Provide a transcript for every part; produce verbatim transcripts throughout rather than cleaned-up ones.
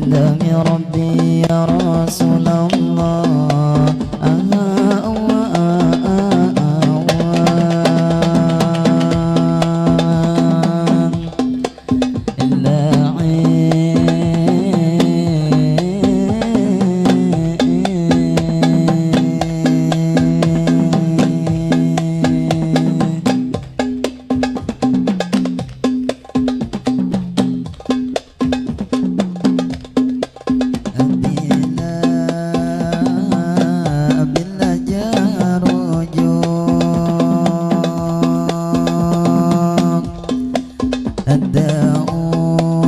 Dahi Rabbi ya Rasulullah. Aha, awa, a, a, awa. Ilahi. Bila, bila jar ujung daun,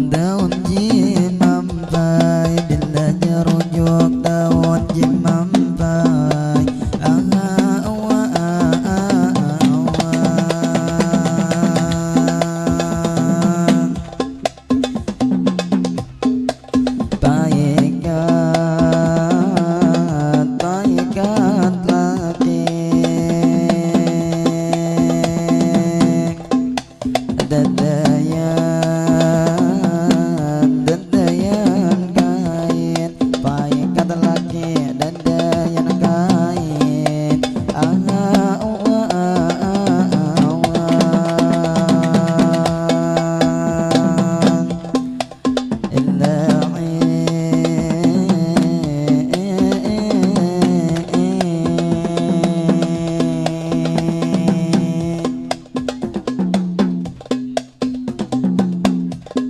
daun jimampai, bila jar ujung daun jimampai. Aha, awa, a, a, awa. Paikat, paikat laki. Dadayan, dadayan kain. Paikat laki, dadayan kain. Aha, uwa, a, a, awa. Ilahi. Ilahi.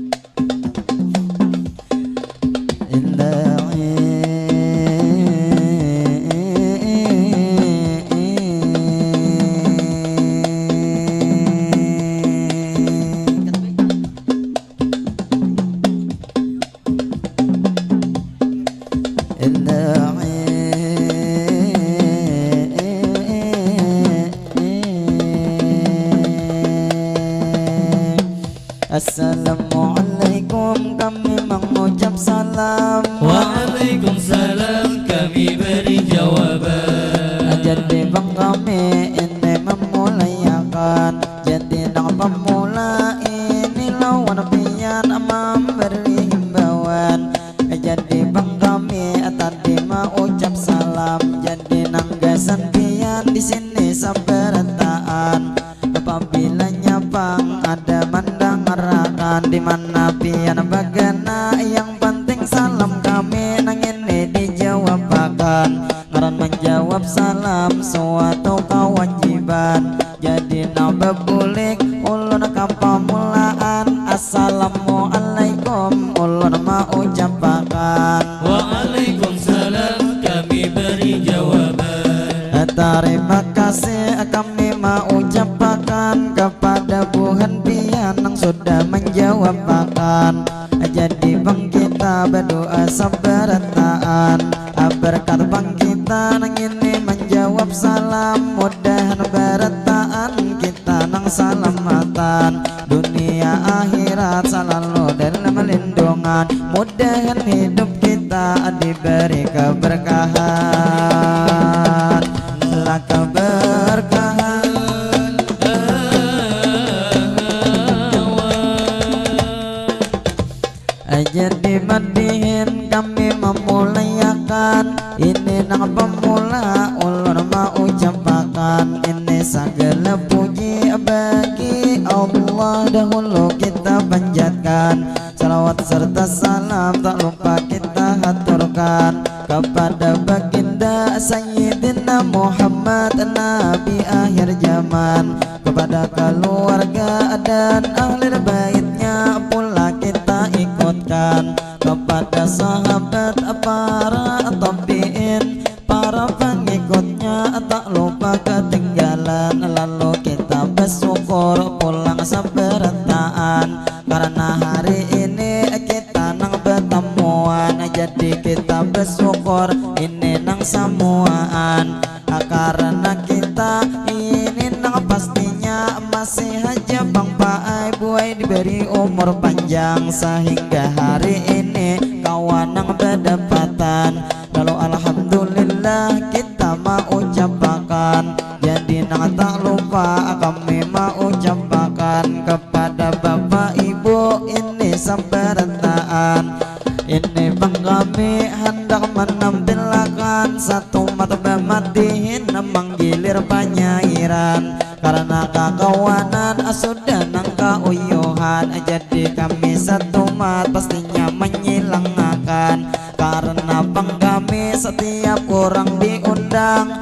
Assalamualaikum, kami mengucap salam. Waalaikumsalam, kami beri jawaban. Jadi bang kami ini memulaiakan, jadi nang pemula ini lawan pian memberi himbauan. Jadi bang kami tadi maucap salam, jadi nang gasan pian di sini sabarataan. Apabila nyapang ada mandangarakan di mana pian bagana, yang penting salam kami nang ini dijawabakan. Ngaran menjawab salam suatu kewajiban. Jadi nang bebulik ulun ka pamulaan. Assalamualaikum ulun maucapakan. Waalaikumsalam kami beri jawaban. Tarima kasih kami maucapakan kepada buhan pian nang sudah menjawabakan. Jadi bang kita berdoa sabarataan, berkat bang kita nang ini menjawab salam, mudahan barataan kita nang salamatan, dunia akhirat salalu dalam lindungan, mudahan hidup kita diberi keberkahan. Lah keberkahan. Jadi madihin kami memulaiakan, ini nang pemula ulun maucapakan, ini sagala puji bagi Allah dahulu kita panjatkan, salawat serta salam tak lupa kita haturkan kepada baginda Sayyidina Muhammad Nabi akhir zaman, kepada keluarga dan ahli baitnya pula kita ikutkan, kepada sahabat para tabiin, para pengikutnya tak lupa ketinggalan, lalu kita bersyukur pulang sabarataan karena hari ini kita nang bertemuan, jadi kita bersyukur ini nang samuaan. Karena kita ini nang pastinya masih haja pang paai buai diberi umur panjang sehingga hari ini kawa nang badapatan. Lalu alhamdulillah kita maucapakan, jadi nang tak lupa kami maucapakan kepada bapak ibu ini sabarata Satumat bamatihin manggilir panyairan, karena kakawanan sudah nang kauyuhan. Jadi kami satumat pastinya manyilangakan, karena pang kami setiap urang diundang,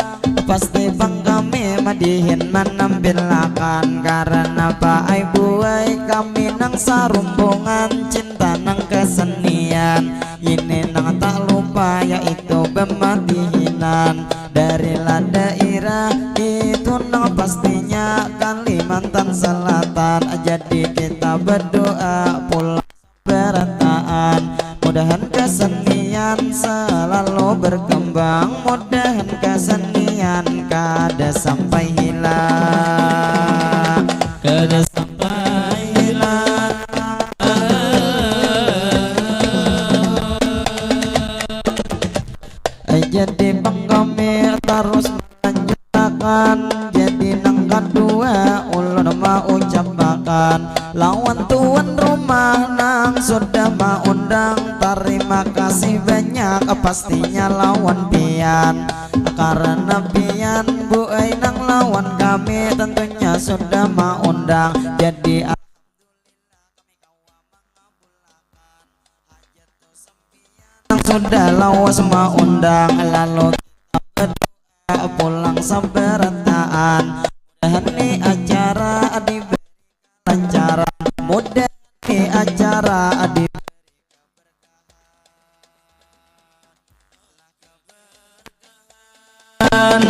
pasti pang kami madihin manampilakan. Karena paai buai kami nang sarumbungan cinta nang kesenian, ini nang tak lupa yaitu bamatihinan. Darilah dairah itu nang pastinya Kalimantan Selatan. Jadi kita berdoa pulang berataan, mudahan kesenian selalu berkembang, mudahan kesenian kada sampai hilang, kada sampai hilang. Jadi pang kami tarus melanjutakan. Jadi nang kadua ulun maucapakan lawan tuan rumah nang sudah maundang, tarima kasih banyak pastinya lawan pian, karena pian buai nang lawan kami tentunya sudah maundang. Jadi nang sudah lawas maundang, lalu kita berdoa pulang sabarataan. Mudahan ni acara diberi kelancaran, mudahan ni acara diberi keberkahan.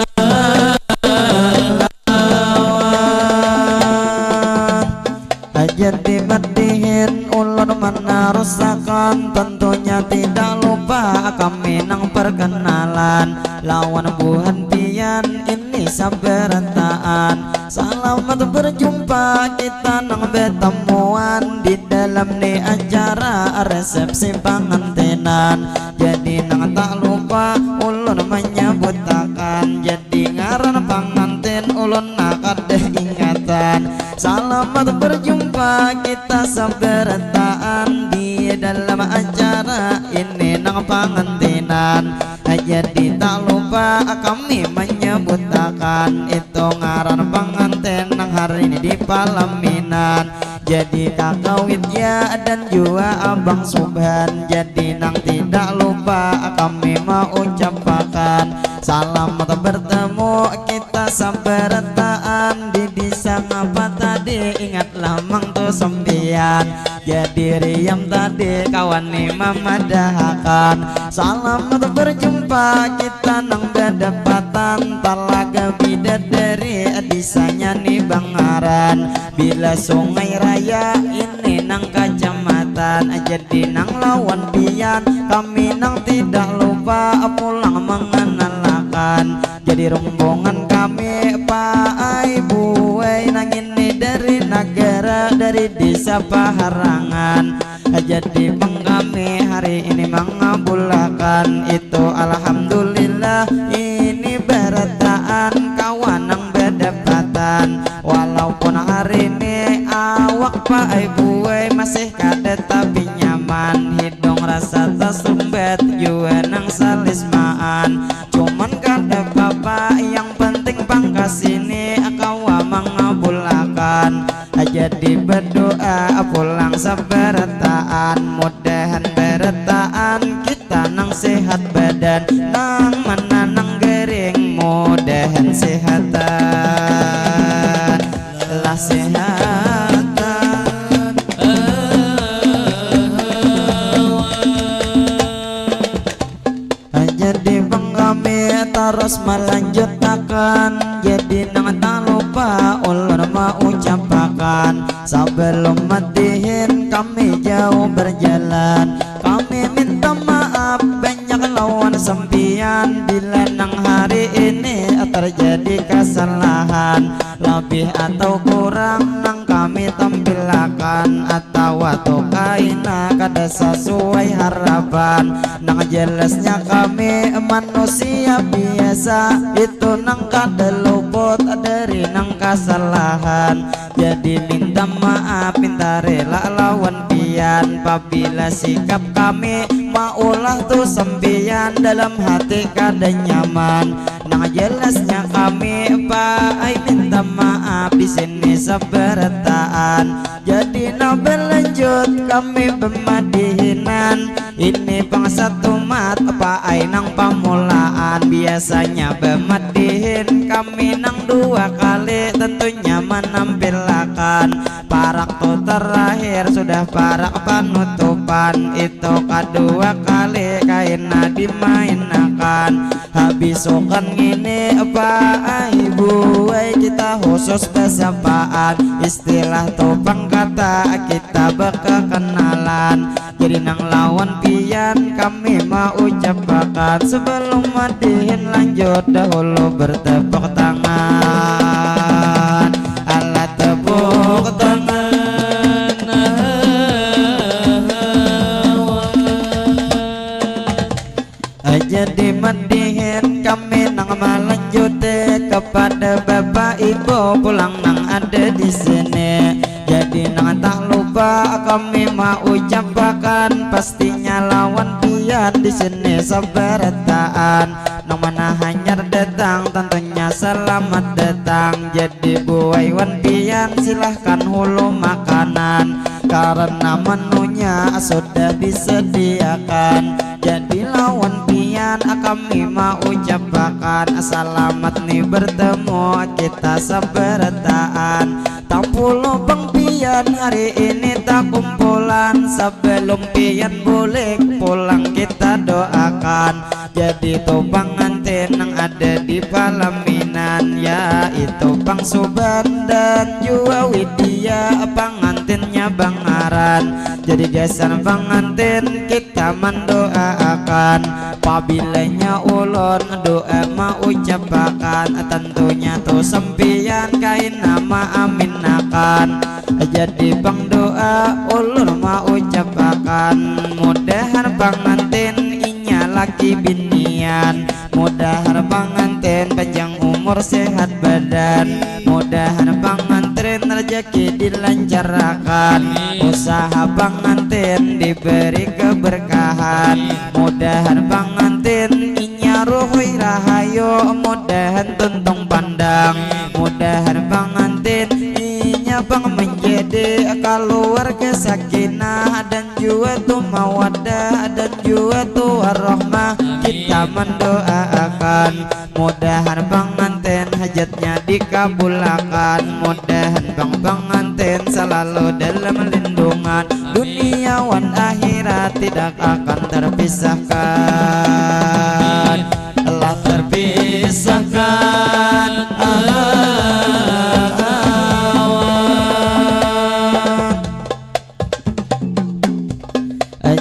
Hajat dibatihin ulun manarusakan, tentunya tidak lupa kami nang perkenalan lawan buhan pian ini sabarataan. Selamat berjumpa kita nang batamuan di dalam ni acara resepsi pangantinan. Jadi nang tak lupa ulun menyebutakan, jadi ngaran pangantin ulun nah kada ingatan. Selamat berjumpa kita sabarataan di dalam acara ini nang pangantinan. Jadi tak lupa kami menyebutakan itu ngaran pangantin nang hari ini di palaminan. Jadi kakak Widya dan jua abang Subhan, jadi nang tidak lupa kami maucapakan selamat bertemu kita sabarataan di desa ngapa tadi, ingatlah mang tu sampian. Jadi riam tadi kawan ni mamadahakan selamat berjumpa kita nang badapatan, Talaga Bidadari disanya ni bangaran. Bila Sungai Raya ini nang kacamatan, jadi nang lawan pian kami nang tidak lupa pulang mengenalakan. Jadi rombongan kami paai buai nang ini dari nagara, dari desa Paharangan. Jadi pang kami hari ini mangabulakan itu, alhamdulillah ini barataan kawan nang badapatan. Walaupun hari ini awak paai buai masih kada tapi nyaman, hidung rasa tasumbat jua nang salismaan. Cuman kada papa, yang penting pangkas ini kawa mangabulakan. Jadi berdoa pulang sabarataan, mudahan barataan kita nang sehat badan, nang mana nang garing mudahan sehatan lah sehatan. Jadi pang kami tarus melanjutakan, jadi nang tak lupa ulun maucapakan, sebelum matihin kami jauh berjalan, kami minta maaf banyak lawan sampian bila nang hari ini terjadi kesalahan, lebih atau kurang nang kami tampilakan atawa tu kaina kada sesuai harapan. Nang jelasnya kami manusia biasa, itu nang kada luput dari nang kasalahan. Jadi minta maaf, minta rela lawan pian. Pabila sikap kami maulah tu sampiyan dalam hati kada nyaman. Nang jelasnya kami paai minta maaf di sini sabarataan. Jadi nang berlanjut kami bemadihinan. Ini pang satumat paai nang pamulaan. Biasanya bemadihin kami nang dua kali tentunya menampilakan. Parak tu terakhir sudah parak panutupan. Itu kadua kali kaina dimainakan. Habisukan ngini paai buai kita khusus basapaan. Istilah tu pang kata kita bakakanalan. Jadi nang lawan pian kami maucapakan sebelum madihin lanjut dahulu bertepuk tangan. Alah tepuk tangan. Jadi madihin kami nang malanjuti kepada bapak ibu pulang nang ada di sini. Jadi nang tak lupa kami maucapakan pastinya lawan pian di sini sabarataan. Nang mana hanyar datang tentunya selamat datang. Jadi buai wan pian silahkan hulu makanan karena menunya sudah disediakan. Jadi lawan pian kami maucapakan selamat ni bertemu kita sabarataan. Tampulu pang pian hari ini takumpulan. Sebelum pian bulik pulang kita doakan. Jadi tu pangantin nang ada di palaminan yaitu pang Suban dan jua Widya pangantinnya bangaran. Jadi gasan pangantin kita mandoaakan. Pabilanya ulun doa maucapakan tentunya tu sampiyan kaina maaminakan. Jadi pang doa ulun maucapakan mudahan pangantin inya laki binian. Mudahan pangantin panjang umur sehat badan. Mudahan pangantin rezeki dilancarakan. Usaha pangantin diberi keberkahan. Mudahan pangantin inya ruhui rahayu. Mudahan tuntung pandang. Mudahan pangantin inya pang menjadi keluarga sakinah dan jua tu mawadah dan jua tu warahmah. Kita mendoaakan mudahan pangantin hajatnya dikabulakan. Mudahan pang pangantin selalu dalam lindungan dunia wan akhirat tidak akan terpisahkan. Telah terpisahkan.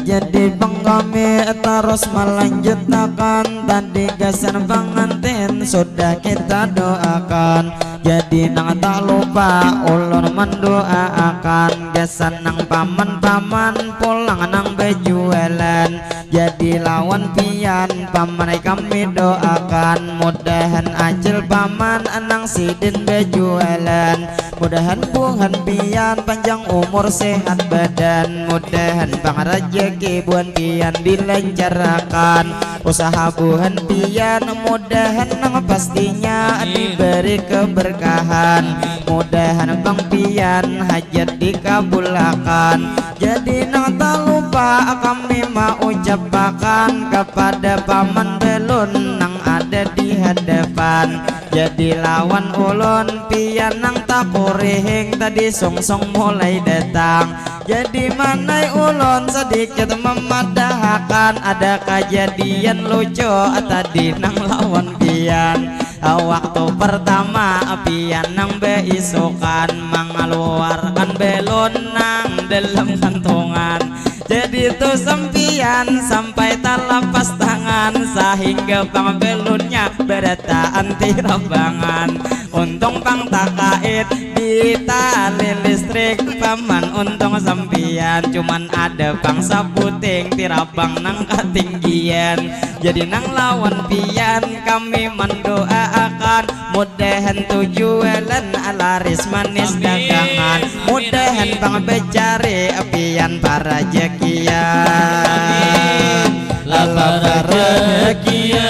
Jadi pang kami terus melanjutakan tadi gasan pangantin sudah kita doakan. Jadi nang tak lupa ulun mendoaakan gasan nang paman-paman pulang nang bejualan. Jadi lawan pian paman kami doakan mudahan acil paman nang sidin bejualan. Mudahan buhan pian panjang umur sehat badan. Mudahan pang rajaki buhan pian dilancarakan. Usaha buhan pian mudahan nang pastinya diberi keberkahan. Mudahan pang pian hajat dikabulakan. Jadi nang tak lupa kami maucapakan kepada paman belun nang ada di hadapan. Jadi lawan ulun pian nang takurihing tadi sungsung mulai datang. Jadi manai ulun sedikit memadahakan ada kajadian lucu tadi nang lawan pian. Waktu pertama pian nang beisukan mengeluarkan belun nang dalam kantungan. Jadi tu sampian sampai talapas tangan sahingga pang belunnya berataan tirabangan. Untung pang takait di tali listrik paman untung sampian cuman ada pang sabuting tirabang nang katinggian. Jadi nang lawan pian kami mendoaakan mudahan tu jualan laris manis dagangan. Mudahan pang becari pian parajakian. Lapar rajakian.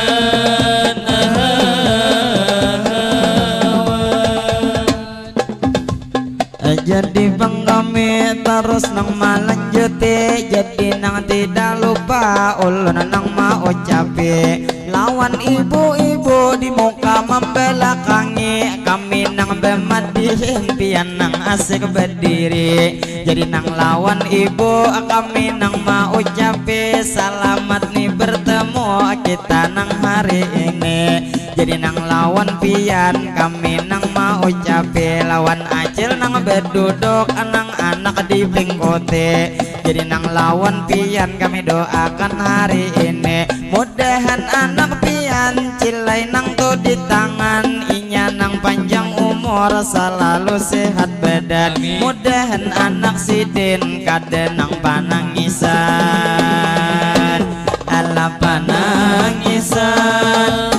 Jadi pang kami tarus nang malanjuti, jadi nang tidak lupa ulun nang maucapi lawan ibu-ibu di muka membelakangi kami nang bemadihin pian nang asik berdiri. Jadi nang lawan ibu kami nang maucapi selamat ni bertemu kita nang hari ini. Jadi nang lawan pian kami nang maucapi lawan acil nang beduduk nang anak di pingkuti. Jadi nang lawan pian kami doakan hari ini mudahan anak pian cilai nang tu di tangan inya nang panjang umur selalu sehat badan. Mudahan anak sidin kada nang panangisan. Alah panangisan.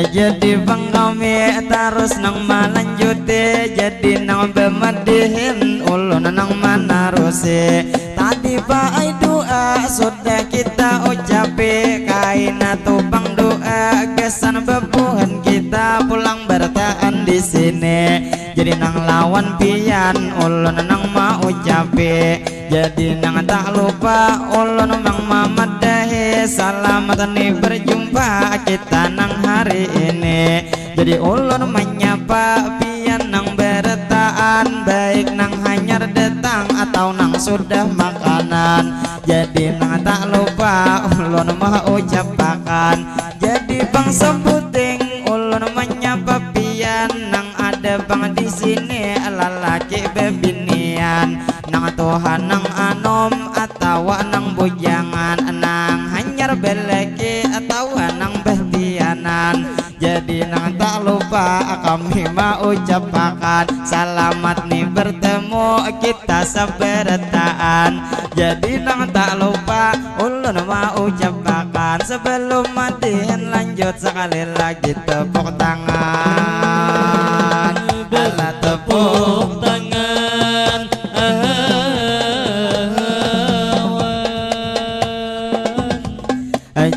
Jadi pang kami tarus nang malanjuti, jadi nang bemadihin ulun nang manarusi. Tadi baai doa sudah kita ucapi, kaina tu pang doa gasan bebuhan kita pulang bertaan di sini. Jadi nang lawan pian ulun nang maucapi. Jadi nang tak lupa ulun mang mamadahi selamat ni berjumpa kita nang hari ini. Jadi ulun menyapa pian nang beretaan baik nang hanyar datang atau nang sudah makanan. Jadi nang tak lupa ulun maucapakan. Jadi pang sebuting ulun menyapa pian nang ada pang di sini lalaki bebinian nang tuha nang anom atawa nang bujangan nang hanyar beleki atawa nang behtianan. Jadi nang tak lupa kami maucapakan selamat ni bertemu kita seberataan. Jadi nang tak lupa ulun maucapakan sebelum madihin lanjut sekali lagi tepuk tangan. Alah tepuk tangan.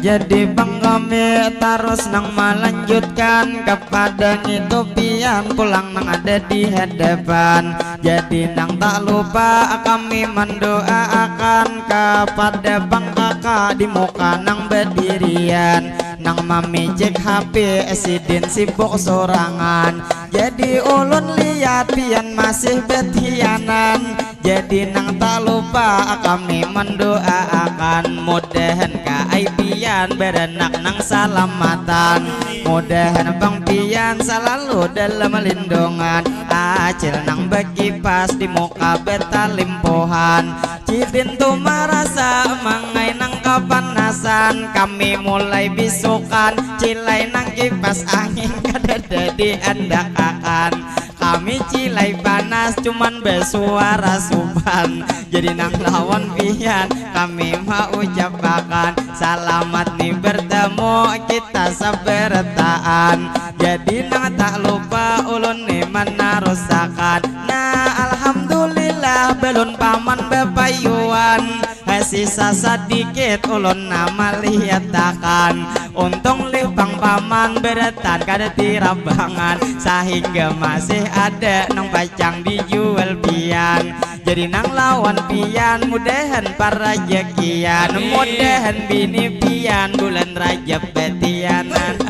Jadi pang kami tarus nang melanjutkan kepada ngitu pian pulang nang ada di hadapan. Jadi nang tak lupa kami mendoaakan kepada pang kaka di muka nang bedirian nang mamicik H P sidin sibuk sorangan. Jadi ulun lihat pian masih betianan. Jadi nang tak lupa kami mendoaakan mudahan ka ai pian beranak nang salamatan. Mudahan pang pian selalu dalam lindungan acil nang bekipas di muka betalimpuhan. Cidin tu marasa mangai nang kapanasan kami mulai bisukan cilai nang kipas angin kada dadi andakakan. Kami cilai panas cuman besuara suban. Jadi nang lawan pian kami maucapakan selamat ni bertemu kita seberataan. Jadi nang tak lupa ulun ni menarusakan. Nah alhamdulillah belum paman bepayuan. Sisa sadikit ulun nama lihatakan. Untung lih pang paman beratan kada tirabangan sahingga masih ada nang pacang dijual pian. Jadi nang lawan pian mudahan parajakian. Mudahan bini pian bulan rajab betianan.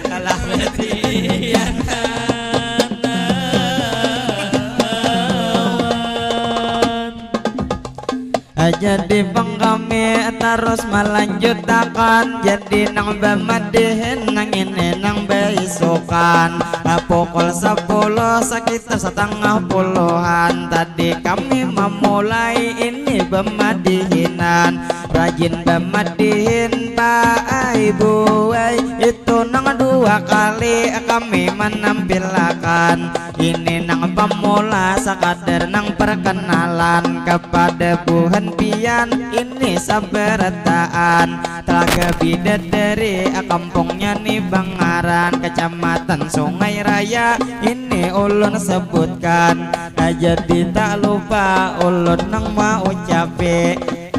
Kalah betianan. Jadi pang kami tarus melanjutakan. Jadi nang bemadihin nang ini nang beisukan. Pukul sepuluh sekitar setengah puluhan tadi kami memulai ini bemadihinan. Rajin bemadihin pak ai buai itu nang dua Bakali kami manampilakan ini nang pamula, sakadar nang perkenalan kepada buhan pian. Ini sabarataan Telaga Bidadari, kampungnya ni Bangaran, Kecamatan Sungai Raya. Ini ulun sebutkan, jadi tak lupa ulun nang maucapi.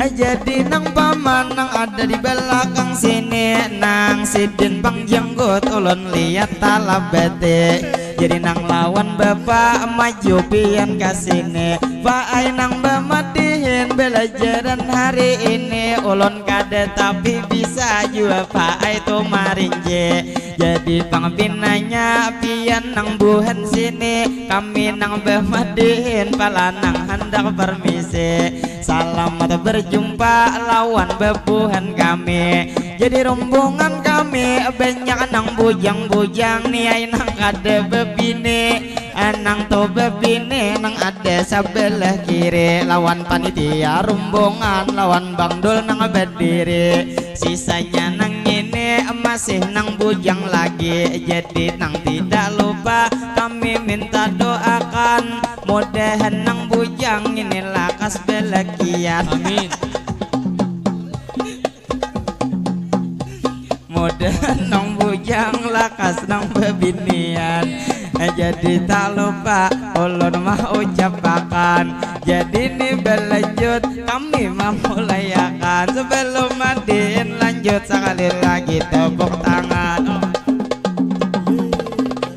Jadi nang paman nang ada di belakang sini, nang sidin bang janggut ulun lihat talabati. Jadi nang lawan bapak maju pian ka sini. Pak ai nang bamadihin belajaran hari ini, ulun kada tapi bisa jua Pak ai tu marinci. Jadi pang pinanya pian nang buhan sini, kami nang bamadihin pala nang handak permisi. Salamat berjumpa lawan bebuhan kami. Jadi rombongan kami banyak nang bujang-bujang ni ai nang kada bebini. Anang tu bebini nang ada sabelah kiri lawan panitia rombongan lawan bangdul nang berdiri. Sisanya nang ini masih nang bujang lagi. Jadi nang tidak lupa kami minta doakan, mudahan nang bujang ini lakas belakian. Amin. Mudahan nang bujang lakas nang bebinian. Jadi tak lupa ulun maucapakan. Jadi ni belanjut kami mamulaiakan. Sebelum madihin lanjut, sekali lagi tepuk tangan.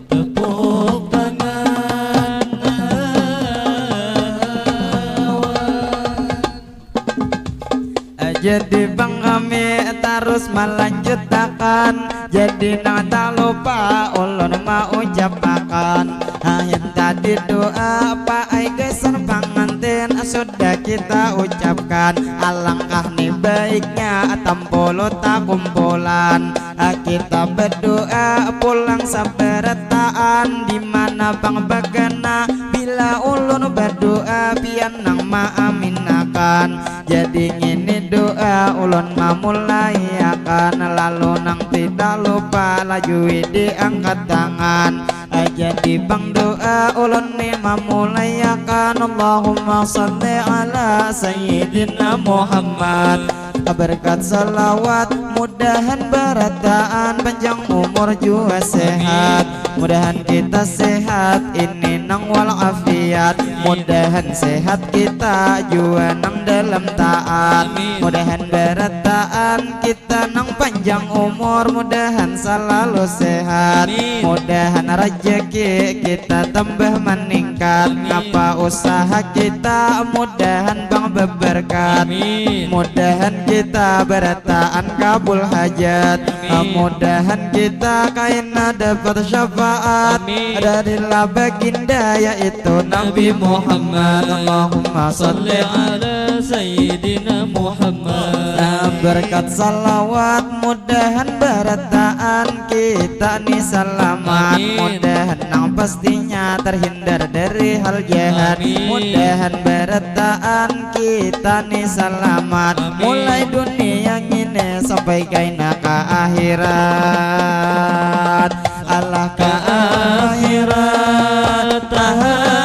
Tepuk tangan. Jadi bang kami tarus melanjutakan. Jadi nang tak lupa ulun maucapakan, ahin tadi doa Pak ai gasan pangantin sudah kita ucapkan. Alangkah ni baiknya tampulu takumpulan. Ah, kita berdoa pulang sabarataan, di mana pang bagana bila ulun berdoa pian nang maaminakan. Jadi ngini doa ulun mamulaiakan, lalu nang tidak lupa lajui diangkat tangan. Ah, jadi pang doa ulun ni mamulaiakan, Allahumma salli ala Sayyidina Muhammad. Berkat salawat mudahan barataan, panjang umur jua sehat. Mudahan kita sehat ini nang walafiat. Mudahan sehat kita jua nang dalam taat. Mudahan barataan kita nang panjang umur, mudahan salalu sehat. Mudahan rajaki kita tambah meningkat. Napa usaha kita mudahan pang beberkat. Mudahan kita barataan kabul hajat. Mudahan kita kaina dapat syafaat dari la baginda yaitu Nabi Muhammad. Allahumma salli ala Sayyidina Muhammad. Nah, berkat salawat mudahan barataan kita ni salamat. Mudahan nang pastinya terhindar dari hal jahat. Mudahan barataan kita ni salamat. Mulai dunia ngini sampai kaina ka akhirat. Alah ka akhirat tahawan.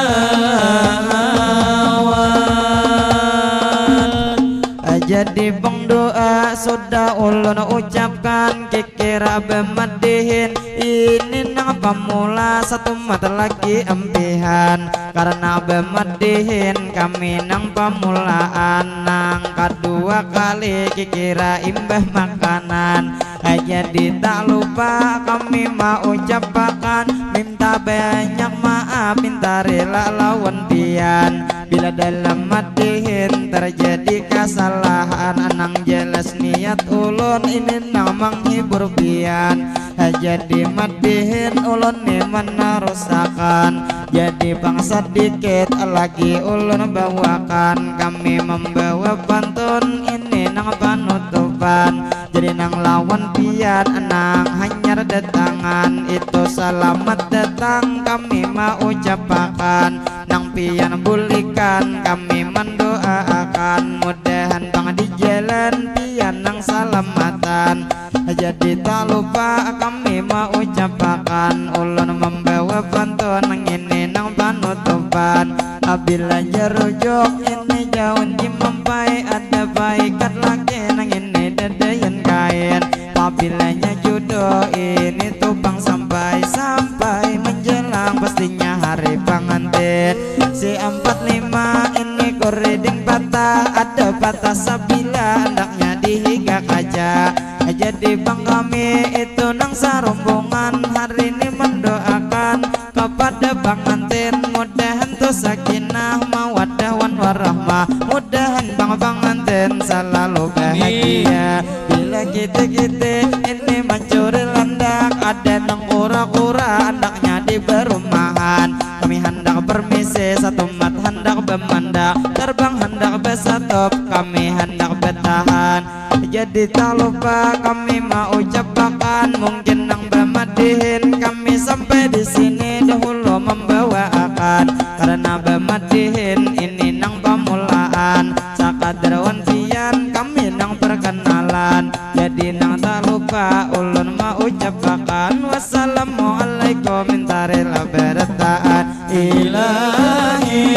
Jadi pang doa sudah ulun ucapkan, kikira bemedihin ini nang pamula, satumat lagi empihan. Karena bemedihin kami nang pamulaan, nang kadua kali kikira imbah makanan. Jadi tak lupa kami maucapakan, minta banyak maaf, minta rela lawan pian bila dalam madihin terjadi kesalahan. Nang jelas niat ulun ini nang menghibur pian. Jadi madihin ulun ni menerusakan. Jadi pang sedikit lagi ulun bawakan, kami membawa pantun ini nang panutupan. Jadi nang lawan pian nang hanyar datangan itu selamat datang kami maucapakan. Nang pian bulikan kami mendoaakan, mudahan pang di jalan pian nang salamatan. Jadi tak lupa kami maucapakan, ulun membawa pantun ngini nang panutupan. Apabila jerujuk ini jaun cimampai, ada paikat laki nang ini dedeyan kain. Apabila nya judo ini tupang sampai, sampai menjelang pastinya hari pangantin. Si empat lima ini kuriding patah, ada patah sabila andaknya di higa kaca. Jadi bang kami itu nang sarumbungan hari ini mendoakan kepada pangantin, mudahan tu sakinah mawadah wan warahmah, mudahan bang pangantin selalu bahagia. Bila kita-kita ini mencuri landak, ada nang kura-kura andaknya di perumahan. Kami hendak permisi, satumat hendak bemandak, terbang hendak besatup, kami hendak bertahan. Jadi tak lupa kami mau ucapakan, mungkin nang bamadihin kami sampai di sini dahulu membawaakan. Karena bamadihin ini nang pamulaan, sakadar wan pian kami nang perkenalan. Jadi nang tak lupa ulun mau ucapakan, wassalamualaikum, mintarila berataan. Ilahi,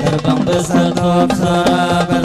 terbang besatup saraba